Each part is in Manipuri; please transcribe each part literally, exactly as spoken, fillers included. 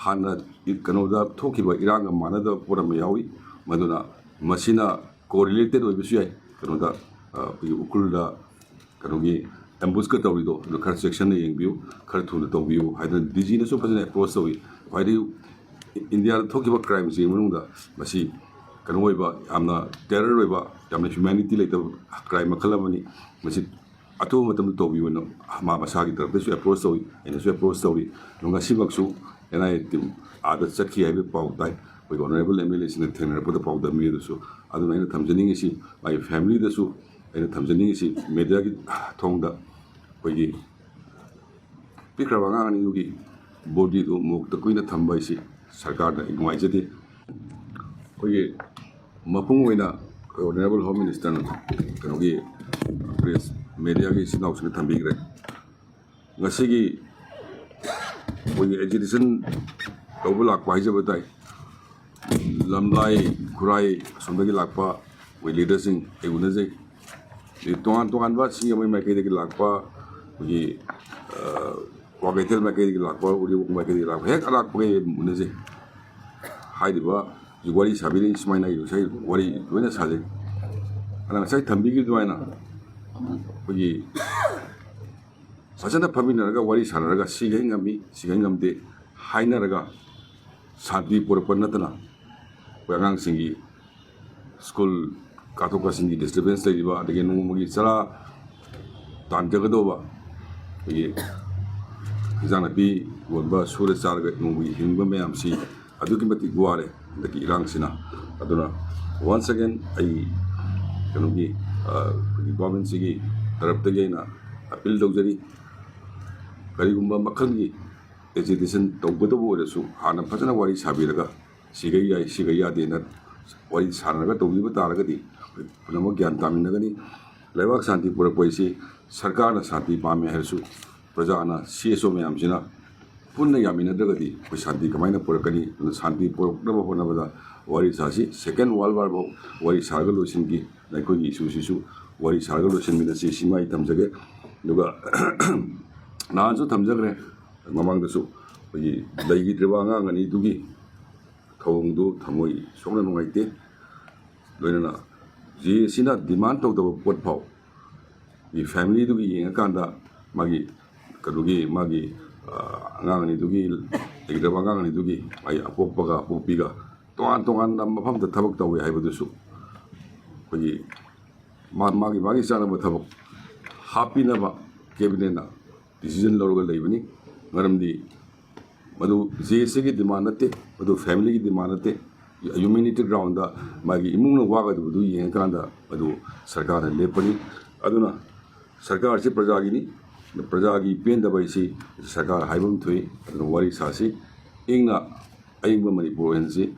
ꯍꯥꯟꯅ ꯀꯩꯅꯣꯗ ꯊꯣꯛꯈꯤꯕ ꯏꯔꯥꯡꯒ ꯃꯥꯟꯅꯗꯕ ꯄꯣꯠ ꯑꯃ ꯌꯥꯎꯏ꯫ ꯃꯗꯨꯅ ꯃꯁꯤꯅ ꯀꯣ ꯔꯤꯂꯦꯇꯦꯠ ꯑꯣꯏꯕꯁꯨ ꯌꯥꯏ꯫ ꯀꯩꯅꯣꯗ, ꯑ, ꯑꯩꯈꯣꯏꯒꯤ ꯎꯈ꯭ꯔꯨꯜꯗ ꯀꯩꯅꯣꯒꯤ ꯑꯦꯝꯕꯨꯁꯀ ꯇꯧꯔꯤꯗꯣ, ꯑꯗꯨ ꯈꯔ ꯆꯦꯛꯁꯤꯟꯅ ꯌꯦꯡꯕꯤꯌꯨ, ꯈꯔ ꯊꯨꯅ ꯇꯧꯕꯤꯌꯨ ꯍꯥꯏꯗꯅ ꯗꯤ ꯖꯤꯅꯁꯨ ꯐꯖꯅ ꯑꯦꯄ꯭ꯔꯣꯁ ꯇꯧꯏ꯫ ꯈ꯭ꯋꯥꯏꯗꯒꯤ ꯏꯟꯗꯤꯌꯥꯗ ꯊꯣꯛꯈꯤꯕ ꯀ꯭ꯔꯥꯏꯝꯁꯤꯒꯤ ꯃꯅꯨꯡꯗ ꯃꯁꯤ ꯀꯩꯅꯣ ꯑꯣꯏꯕ, ꯌꯥꯝꯅ ꯇꯦꯔꯔ ꯑꯣꯏꯕ, ꯌꯥꯝꯅ ꯍ꯭ꯌꯨꯃꯦꯅꯤꯇꯤ ꯂꯩꯇꯕ ꯀ꯭ꯔꯥꯏꯝ ꯃꯈꯜ ꯑꯃꯅꯤ꯫ ꯃꯁꯤ ꯑꯊꯨꯕ ꯃꯇꯝꯗ ꯇꯧꯕꯤꯌꯨꯅ ꯃꯥ ꯃꯁꯥꯒꯤ ꯇꯔꯞꯇꯁꯨ ꯑꯦꯄ꯭ꯔꯣꯁ ꯇꯧꯏ, ꯑꯩꯅꯁꯨ ꯑꯦꯄ꯭ꯔꯣꯁ ꯇꯧꯔꯤ꯫ ꯑꯗꯣ ꯉꯁꯤꯃꯛꯁꯨ ꯑꯦꯟ ꯑꯥꯏ ꯑꯦ ꯇꯤꯝ ꯑꯥꯗ ꯆꯠꯈꯤ ꯍꯥꯏꯕꯒꯤ ꯄꯥꯎ ꯇꯥꯏ꯫ ꯑꯩꯈꯣꯏꯒꯤ ꯑꯣꯅꯔꯦꯕꯜ ꯑꯦꯝ ꯑꯦꯜ ꯑꯦꯁꯤꯡꯅ ꯊꯦꯡꯅꯔꯛꯄꯗ ꯄꯥꯎꯗꯝꯃꯤ꯫ ꯑꯗꯨꯁꯨ ꯑꯗꯨꯅ ꯑꯩꯅ ꯊꯝꯖꯅꯤꯡꯉꯤꯁꯤ, ꯃꯥꯒꯤ ꯐꯦꯃꯤꯂꯤꯗꯁꯨ ꯑꯩꯅ ꯊꯝꯖꯅꯤꯡꯉꯤꯁꯤ, ꯃꯦꯗꯤꯌꯥꯒꯤ ꯊꯣꯡꯗ ꯑꯩꯈꯣꯏꯒꯤ ꯄꯤꯛꯈ꯭ꯔꯕ ꯑꯉꯥꯡ ꯑꯅꯤꯗꯨꯒꯤ ꯕꯣꯗꯤꯗꯨ ꯃꯣꯔꯒꯇ ꯀꯨꯏꯅ ꯊꯝꯕ ꯍꯥꯏꯁꯤ ꯁꯔꯀꯥꯔꯗ ꯑꯩ ꯅꯨꯡꯉꯥꯏꯖꯗꯦ꯫ ꯑꯩꯈꯣꯏꯒꯤ ꯃꯄꯨꯡ ꯑꯣꯏꯅ ꯑꯩꯈꯣꯏ ꯑꯣꯅꯔꯦꯕꯜ ꯍꯣꯝ ꯃꯤꯅꯤꯁꯇꯔꯅ ꯀꯩꯅꯣꯒꯤ ꯄ꯭ꯔꯦꯁ ꯃꯦꯗꯤꯌꯥꯒꯤ ꯏꯆꯤꯟ ꯏꯅꯥꯎꯁꯤꯡꯅ ꯊꯝꯕꯤꯈ꯭ꯔꯦ꯫ ꯉꯁꯤꯒꯤ ꯑꯩꯈꯣꯏꯒꯤ ꯑꯦꯖꯤꯇꯦꯁꯟ ꯇꯧꯕ ꯂꯥꯛꯄ ꯍꯥꯏꯖꯕ ꯇꯥꯏ꯫ ꯂꯝꯂꯥꯏ ꯈꯨꯔꯥꯏ ꯑꯁꯣꯝꯗꯒꯤ ꯂꯥꯛꯄ ꯑꯩꯈꯣꯏ ꯂꯤꯗꯔꯁꯤꯡ ꯑꯩ ꯎꯅꯖꯩ꯫ ꯑꯗꯩ ꯇꯣꯉꯥꯟ ꯇꯣꯉꯥꯟꯕ ꯁꯤꯡꯖꯃꯩ ꯃꯥꯏꯀꯩꯗꯒꯤ ꯂꯥꯛꯄ, ꯑꯩꯈꯣꯏꯒꯤ, ꯑ, ꯀ꯭ꯋꯥꯀꯩꯊꯦꯜ ꯃꯥꯏꯀꯩꯗꯒꯤ ꯂꯥꯛꯄ, ꯎꯔꯤꯄꯣꯛ ꯃꯥꯏꯀꯩꯗꯒꯤ ꯂꯥꯛꯄ, ꯍꯦꯛ ꯑꯔꯥꯛꯄꯈꯩ ꯑꯗꯨꯝ ꯎꯅꯖꯩ꯫ ꯍꯥꯏꯔꯤꯕ ꯍꯧꯖꯤꯛ ꯋꯥꯔꯤ ꯁꯥꯕꯤꯔꯤ ꯁꯨꯃꯥꯏꯅ ꯑꯩ ꯉꯁꯥꯏ ꯋꯥꯔꯤ ꯂꯣꯏꯅ ꯁꯥꯖꯩ꯫ ꯑꯗꯨꯅ ꯉꯁꯥꯏ ꯊꯝꯕꯤꯈꯤꯕ ꯑꯗꯨꯃꯥꯏꯅ ꯑꯩꯈꯣꯏꯒꯤ ꯐꯖꯅ ꯐꯝꯃꯤꯟꯅꯔꯒ ꯋꯥꯔꯤ ꯁꯥꯟꯅꯔꯒ ꯁꯤꯈꯩ ꯉꯝꯃꯤ, ꯁꯤꯈꯩ ꯉꯝꯗꯦ ꯍꯥꯏꯅꯔꯒ ꯁꯥꯟꯇꯤ ꯄꯨꯔꯛꯄ ꯅꯠꯇꯅ ꯑꯩꯈꯣꯏ ꯑꯉꯥꯡꯁꯤꯡꯒꯤ ꯁ꯭ꯀꯨꯜ ꯀꯥꯊꯣꯛ ꯀꯥꯁꯤꯟꯒꯤ ꯗꯤꯁꯇꯔꯕꯦꯟꯁ ꯂꯩꯔꯤꯕ, ꯑꯗꯒꯤ ꯅꯣꯡꯃꯒꯤ ꯆꯔꯥ ꯇꯥꯟꯖꯒꯗꯧꯕ ꯑꯩꯈꯣꯏꯒꯤ ꯏꯟꯖꯥꯡ ꯅꯥꯄꯤ ꯌꯣꯟꯕ, ꯁꯨꯔ ꯆꯥꯔꯒ ꯅꯣꯡꯃꯒꯤ ꯍꯤꯡꯕ ꯃꯌꯥꯝꯁꯤ ꯑꯗꯨꯛꯀꯤ ꯃꯇꯤꯛ ꯋꯥꯔꯦ ꯍꯟꯗꯛꯀꯤ ꯏꯔꯥꯡꯁꯤꯅ꯫ ꯑꯗꯨꯅ once again ꯑꯩ ꯀꯩꯅꯣꯒꯤ, ꯑ, ꯑꯩꯈꯣꯏꯒꯤ ꯒꯣꯔꯃꯦꯟꯁꯤꯒꯤ ꯇꯔꯞꯇꯒꯤ ꯑꯩꯅ ꯑꯄꯤꯜ ꯇꯧꯖꯔꯤ, ꯀꯔꯤꯒꯨꯝꯕ ꯃꯈꯜꯒꯤ ꯑꯦꯖꯤꯇꯦꯁꯟ ꯇꯧꯒꯗꯕ ꯑꯣꯏꯔꯁꯨ ꯍꯥꯟꯅ ꯐꯖꯅ ꯋꯥꯔꯤ ꯁꯥꯕꯤꯔꯒ ꯁꯤꯒꯩ ꯌꯥꯏ, ꯁꯤꯒꯩ ꯌꯥꯗꯦꯅ ꯋꯥꯔꯤ ꯁꯥꯟꯅꯔꯒ ꯇꯧꯕꯤꯕ ꯇꯥꯔꯒꯗꯤ ꯑꯩꯈꯣꯏ ꯄꯨꯝꯅꯃꯛ ꯒ꯭ꯌꯥꯟ ꯇꯥꯃꯤꯟꯅꯒꯅꯤ꯫ ꯂꯩꯕꯥꯛ ꯁꯥꯟꯇꯤ ꯄꯨꯔꯛꯄ ꯍꯥꯏꯁꯤ ꯁꯔꯀꯥꯔꯅ ꯁꯥꯟꯇꯤ ꯄꯥꯝꯃꯦ ꯍꯥꯏꯔꯁꯨ ꯄ꯭ꯔꯖꯥꯅ, ꯁꯤ ꯑꯦꯁ ꯑꯣ ꯃꯌꯥꯝꯁꯤꯅ ꯄꯨꯟꯅ ꯌꯥꯃꯤꯟꯅꯗ꯭ꯔꯒꯗꯤ ꯑꯩꯈꯣꯏ ꯁꯥꯟꯇꯤ ꯀꯃꯥꯏꯅ ꯄꯨꯔꯛꯀꯅꯤ? ꯑꯗꯨꯅ ꯁꯥꯟꯇꯤ ꯄꯨꯔꯛꯅꯕ ꯍꯣꯠꯅꯕꯗ ꯋꯥꯔꯤ ꯁꯥꯁꯤ꯫ Second World War ꯐꯥꯎ ꯋꯥꯔꯤ ꯁꯥꯔꯒ ꯂꯣꯏꯁꯤꯟꯈꯤ꯫ ꯑꯩꯈꯣꯏꯒꯤ ꯏꯁꯨꯁꯤꯁꯨ ꯋꯥꯔꯤ ꯁꯥꯔꯒ ꯂꯣꯏꯁꯤꯟꯃꯤꯟꯅꯁꯤ꯫ ꯁꯤꯃ ꯑꯩ ꯊꯝꯖꯒꯦ꯫ ꯑꯗꯨꯒ ꯅꯍꯥꯟꯁꯨ ꯊꯝꯖꯈ꯭ꯔꯦ, ꯃꯃꯥꯡꯗꯁꯨ ꯑꯩꯈꯣꯏꯒꯤ ꯂꯩꯈꯤꯗ꯭ꯔꯤꯕ ꯑꯉꯥꯡ ꯑꯅꯤꯗꯨꯒꯤ ꯊꯧꯑꯣꯡꯗꯨ ꯊꯃꯣꯏ ꯁꯣꯛꯅ ꯅꯨꯡꯉꯥꯏꯇꯦ꯫ ꯂꯣꯏꯅꯅ ꯖꯦ ꯑꯦ ꯁꯤꯅ ꯗꯤꯃꯥꯟ ꯇꯧꯗꯕ ꯄꯣꯠ ꯐꯥꯎ ꯒꯤ ꯐꯦꯃꯤꯂꯤꯗꯨꯒꯤ ꯌꯦꯡꯉꯀꯥꯟꯗ ꯃꯥꯒꯤ ꯀꯩꯅꯣꯒꯤ ꯃꯥꯒꯤ, ꯑ, ꯑꯉꯥꯡ ꯑꯅꯤꯗꯨꯒꯤ, ꯂꯩꯈꯤꯗ꯭ꯔꯕ ꯑꯉꯥꯡ ꯑꯅꯤꯗꯨꯒꯤ ꯃꯥꯒꯤ ꯑꯄꯣꯛꯄꯒ ꯑꯄꯣꯛꯄꯤꯒ ꯇꯣꯉꯥꯟ ꯇꯣꯉꯥꯟꯅ ꯃꯐꯝꯗ ꯊꯕꯛ ꯇꯧꯋꯦ ꯍꯥꯏꯕꯗꯨꯁꯨ ꯑꯩꯈꯣꯏꯒꯤ ꯃꯥ-, ꯃꯥꯒꯤ ꯃꯥꯒꯤ ꯆꯥꯅꯕ ꯊꯕꯛ ꯍꯥꯞꯄꯤꯅꯕ ꯀꯦꯕꯤꯅꯦꯠꯅ ꯗꯤꯁꯤꯖꯟ ꯂꯧꯔꯒ ꯂꯩꯕꯅꯤ꯫ ꯃꯔꯝꯗꯤ ꯃꯗꯨ ꯖꯦ ꯑꯦꯁ ꯁꯤꯒꯤ ꯗꯤꯃꯥꯟ ꯅꯠꯇꯦ, ꯃꯗꯨ ꯐꯦꯃꯤꯂꯤꯒꯤ ꯗꯤꯃꯥꯟ ꯅꯠꯇꯦ꯫ ꯍ꯭ꯌꯨꯃꯦꯅꯤꯇꯤ ꯒ꯭ꯔꯥꯎꯟꯗ ꯃꯥꯒꯤ ꯏꯃꯨꯡꯅ ꯋꯥꯒꯗꯕꯗꯨ ꯌꯦꯡꯉꯀꯥꯟꯗ ꯃꯗꯨ ꯁꯔꯀꯥꯔꯅ ꯂꯦꯞꯄꯅꯤ꯫ ꯑꯗꯨꯅ ꯁꯔꯀꯥꯔꯁꯤ ꯄ꯭ꯔꯖꯥꯒꯤꯅꯤ, ꯄ꯭ꯔꯖꯥꯒꯤ ꯄꯦꯟꯗꯕ ꯍꯥꯏꯁꯤ ꯁꯔꯀꯥꯔ ꯍꯥꯏꯕ ꯑꯃ ꯊꯣꯛꯏ꯫ ꯑꯗꯨꯅ ꯋꯥꯔꯤ ꯁꯥꯁꯤ, ꯏꯪꯅ ꯑꯏꯪꯕ ꯃꯅꯤꯄꯨꯔ ꯑꯣꯏꯍꯟꯁꯤ꯫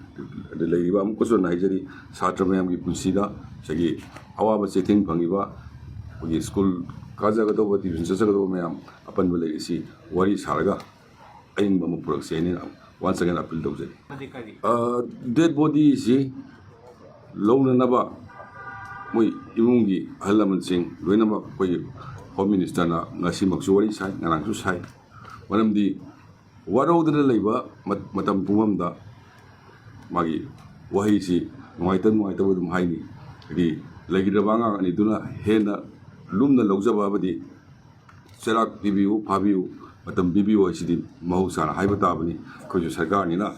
ꯑꯗ ꯂꯩꯔꯤꯕ, ꯑꯃꯨꯛꯀꯁꯨ ꯍꯟꯅ ꯍꯥꯏꯖꯔꯤ, ꯁꯥꯇ꯭ꯔ ꯃꯌꯥꯝꯒꯤ ꯄꯨꯟꯁꯤꯗ ꯉꯁꯥꯏꯒꯤ ꯑꯋꯥꯕ ꯆꯩꯊꯦꯡ ꯐꯪꯉꯤꯕ, ꯑꯩꯈꯣꯏꯒꯤ ꯁ꯭ꯀꯨꯜ ꯀꯥꯖꯒꯗꯧꯕ, ꯇ꯭ꯌꯨꯁꯟ ꯆꯠꯆꯒꯗꯧꯕ ꯃꯌꯥꯝ ꯑꯄꯟꯕ ꯂꯩꯔꯤꯁꯤ ꯋꯥꯔꯤ ꯁꯥꯔꯒ ꯑꯏꯪꯕ ꯑꯃ ꯄꯨꯔꯛꯁꯦ ꯍꯥꯏꯅ once again appeal ꯇꯧꯖꯔꯤ꯫ ꯑꯃꯗꯤ ꯀꯔꯤ? ꯑ, ꯗꯦꯗ ꯕꯣꯗꯤꯁꯤ ꯂꯧꯅꯅꯕ ꯃꯣꯏ ꯏꯃꯨꯡꯒꯤ ꯑꯍꯜ ꯂꯃꯟꯁꯤꯡ ꯂꯣꯏꯅꯃꯛ ꯑꯩꯈꯣꯏꯒꯤ ꯍꯣꯝ ꯃꯤꯅꯤꯁꯇꯔꯅ ꯉꯁꯤꯃꯛꯁꯨ ꯋꯥꯔꯤ ꯁꯥꯏ, ꯉꯔꯥꯡꯁꯨ ꯁꯥꯏ꯫ ꯃꯔꯝꯗꯤ ꯋꯥꯔꯧꯗꯅ ꯂꯩꯕ ꯃꯠ-, ꯃꯇꯝ ꯄꯨꯝꯕꯗ ꯃꯥꯒꯤ ꯋꯥꯍꯩꯁꯤ ꯅꯨꯡꯉꯥꯏꯇ ꯅꯨꯡꯉꯥꯏꯇꯕ ꯑꯗꯨꯝ ꯍꯥꯏꯅꯤ꯫ ꯍꯥꯏꯗꯤ ꯂꯩꯈꯤꯗ꯭ꯔꯕ ꯑꯉꯥꯡ ꯑꯅꯤꯗꯨꯅ ꯍꯦꯟꯅ ꯂꯨꯝꯅ ꯂꯧꯖꯕ ꯑꯃꯗꯤ ꯆꯩꯔꯥꯛ ꯄꯤꯕꯤꯌꯨ, ꯐꯥꯕꯤꯌꯨ, ꯃꯇꯝ ꯄꯤꯕꯤꯌꯨ ꯍꯥꯏꯁꯤꯗꯤ ꯃꯍꯧꯁꯥꯅ ꯍꯥꯏꯕ ꯇꯥꯕꯅꯤ꯫ ꯑꯩꯈꯣꯏꯁꯨ ꯁꯔꯀꯥꯔꯅꯤꯅ,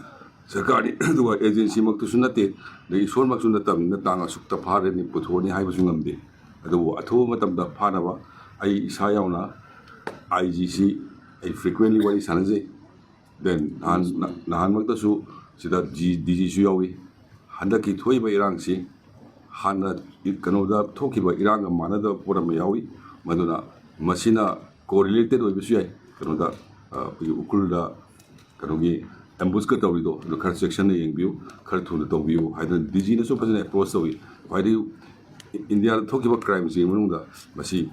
ꯁꯔꯀꯥꯔꯅꯤ ꯑꯗꯨꯒ ꯑꯦꯖꯦꯟꯁꯤꯃꯛꯇꯁꯨ ꯅꯠꯇꯦ, ꯑꯗꯩ ꯏꯁꯣꯔꯃꯛꯁꯨ ꯅꯠꯇꯕꯅꯤꯅ ꯇꯥꯡ ꯑꯁꯨꯛꯇ ꯐꯥꯔꯅꯤ, ꯄꯨꯊꯣꯛꯑꯅꯤ ꯍꯥꯏꯕꯁꯨ ꯉꯝꯗꯦ꯫ ꯑꯗꯨꯕꯨ ꯑꯊꯨꯕ ꯃꯇꯝꯗ ꯐꯥꯅꯕ ꯑꯩ ꯏꯁꯥ ꯌꯥꯎꯅ ꯑꯥꯏ ꯖꯤꯁꯤ ꯑꯩ frequently ꯋꯥꯔꯤ ꯁꯥꯟꯅꯖꯩ꯫ Then ꯅꯍꯥꯟ, ꯅꯍꯥꯟꯃꯛꯇꯁꯨ ꯁꯤꯗ ꯖꯤ-, ꯗꯤ ꯖꯤꯁꯨ ꯌꯥꯎꯏ꯫ ꯍꯟꯗꯛꯀꯤ ꯊꯣꯛꯏꯕ ꯏꯔꯥꯡꯁꯤ ꯍꯥꯟꯅ ꯀꯩꯅꯣꯗ ꯊꯣꯛꯈꯤꯕ ꯏꯔꯥꯡꯒ ꯃꯥꯟꯅꯗꯕ ꯄꯣꯠ ꯑꯃ ꯌꯥꯎꯏ꯫ ꯃꯗꯨꯅ ꯃꯁꯤꯅ ꯀꯣꯔꯤꯂꯦꯇꯦꯠ ꯑꯣꯏꯕꯁꯨ ꯌꯥꯏ꯫ ꯀꯩꯅꯣꯗ, ꯑ, ꯑꯩꯈꯣꯏꯒꯤ ꯎꯈ꯭ꯔꯨꯜꯗ ꯀꯩꯅꯣꯒꯤ ꯑꯦꯝꯕꯨꯁꯀ ꯇꯧꯔꯤꯗꯣ, ꯑꯗꯨ ꯈꯔ ꯆꯦꯛꯁꯤꯟꯅ ꯌꯦꯡꯕꯤꯌꯨ, ꯈꯔ ꯊꯨꯅ ꯇꯧꯕꯤꯌꯨ ꯍꯥꯏꯗꯅ ꯗꯤ ꯖꯤꯅꯁꯨ ꯐꯖꯅ ꯑꯦꯄ꯭ꯔꯣꯁ ꯇꯧꯏ꯫ ꯈ꯭ꯋꯥꯏꯗꯒꯤ ꯏꯟꯗꯤꯌꯥꯗ ꯊꯣꯛꯈꯤꯕ ꯀ꯭ꯔꯥꯏꯝꯁꯤꯒꯤ ꯃꯅꯨꯡꯗ ꯃꯁꯤ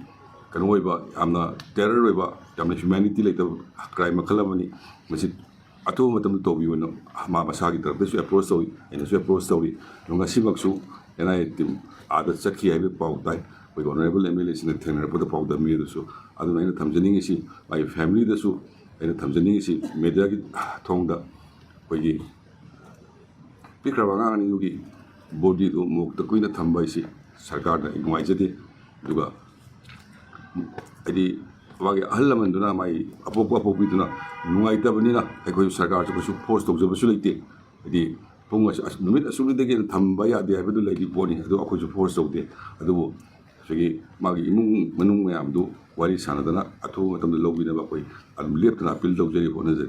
ꯀꯩꯅꯣ ꯑꯣꯏꯕ, ꯌꯥꯝꯅ ꯇꯦꯔꯔ ꯑꯣꯏꯕ, ꯌꯥꯝꯅ ꯍ꯭ꯌꯨꯃꯦꯅꯤꯇꯤ ꯂꯩꯇꯕ ꯀ꯭ꯔꯥꯏꯝ ꯃꯈꯜ ꯑꯃꯅꯤ꯫ ꯃꯁꯤ ꯑꯊꯨꯕ ꯃꯇꯝꯗ ꯇꯧꯕꯤꯌꯨꯅ ꯃꯥ ꯃꯁꯥꯒꯤ ꯇꯔꯞꯇꯁꯨ ꯑꯦꯄ꯭ꯔꯣꯁ ꯇꯧꯏ, ꯑꯩꯅꯁꯨ ꯑꯦꯄ꯭ꯔꯣꯁ ꯇꯧꯔꯤ꯫ ꯑꯗꯣ ꯉꯁꯤꯃꯛꯁꯨ ꯑꯦꯟ ꯑꯥꯏ ꯑꯦ ꯇꯤꯝ ꯑꯥꯗ ꯆꯠꯈꯤ ꯍꯥꯏꯕꯒꯤ ꯄꯥꯎ ꯇꯥꯏ꯫ ꯑꯩꯈꯣꯏꯒꯤ ꯑꯣꯅꯔꯦꯕꯜ ꯑꯦꯝ ꯑꯦꯜ ꯑꯦꯁꯤꯡꯅ ꯊꯦꯡꯅꯔꯛꯄꯗ ꯄꯥꯎꯗꯝꯃꯤ꯫ ꯑꯗꯨꯁꯨ ꯑꯗꯨꯅ ꯑꯩꯅ ꯊꯝꯖꯅꯤꯡꯉꯤꯁꯤ, ꯃꯥꯒꯤ ꯐꯦꯃꯤꯂꯤꯗꯁꯨ ꯑꯩꯅ ꯊꯝꯖꯅꯤꯡꯉꯤꯁꯤ, ꯃꯦꯗꯤꯌꯥꯒꯤ ꯊꯣꯡꯗ ꯑꯩꯈꯣꯏꯒꯤ ꯄꯤꯛꯈ꯭ꯔꯕ ꯑꯉꯥꯡ ꯑꯅꯤꯗꯨꯒꯤ ꯕꯣꯗꯤꯗꯨ ꯃꯣꯔꯒꯇ ꯀꯨꯏꯅ ꯊꯝꯕ ꯍꯥꯏꯁꯤ ꯁꯔꯀꯥꯔꯅ ꯅꯨꯡꯉꯥꯏꯖꯗꯦ꯫ ꯑꯗꯨꯒ ꯍꯥꯏꯗꯤ ꯃꯥꯒꯤ ꯑꯍꯜ ꯂꯃꯟꯗꯨꯅ, ꯃꯥꯒꯤ ꯑꯄꯣꯛꯄ ꯑꯄꯣꯛꯄꯤꯗꯨꯅ ꯅꯨꯡꯉꯥꯏꯇꯕꯅꯤꯅ ꯑꯩꯈꯣꯏ ꯁꯔꯀꯥꯔꯁꯨ ꯀꯩꯁꯨ ꯐꯣꯔꯁ ꯇꯧꯖꯕꯁꯨ ꯂꯩꯇꯦ꯫ ꯍꯥꯏꯗꯤ ꯄꯨꯡ ꯑꯁ-, ꯑꯁ-, ꯅꯨꯃꯤꯠ ꯑꯁꯨꯛꯅꯤꯗꯒꯤ ꯍꯦꯟꯅ ꯊꯝꯕ ꯌꯥꯗꯦ ꯍꯥꯏꯕꯗꯨ ꯂꯩꯔꯤ ꯄꯣꯠꯅꯤ꯫ ꯑꯗꯨ ꯑꯩꯈꯣꯏꯁꯨ ꯐꯣꯔꯁ ꯇꯧꯗꯦ꯫ ꯑꯗꯨꯕꯨ ꯉꯁꯥꯏꯒꯤ ꯃꯥꯒꯤ ꯏꯃꯨꯡ ꯃꯅꯨꯡ ꯃꯌꯥꯝꯗꯨ ꯋꯥꯔꯤ ꯁꯥꯟꯅꯗꯅ ꯑꯊꯨꯕ ꯃꯇꯝꯗ ꯂꯧꯕꯤꯅꯕ ꯑꯩꯈꯣꯏ ꯑꯗꯨꯝ ꯂꯦꯞꯇꯅ ꯑꯄꯤꯜ ꯇꯧꯖꯔꯤ, ꯍꯣꯠꯅꯖꯔꯤ꯫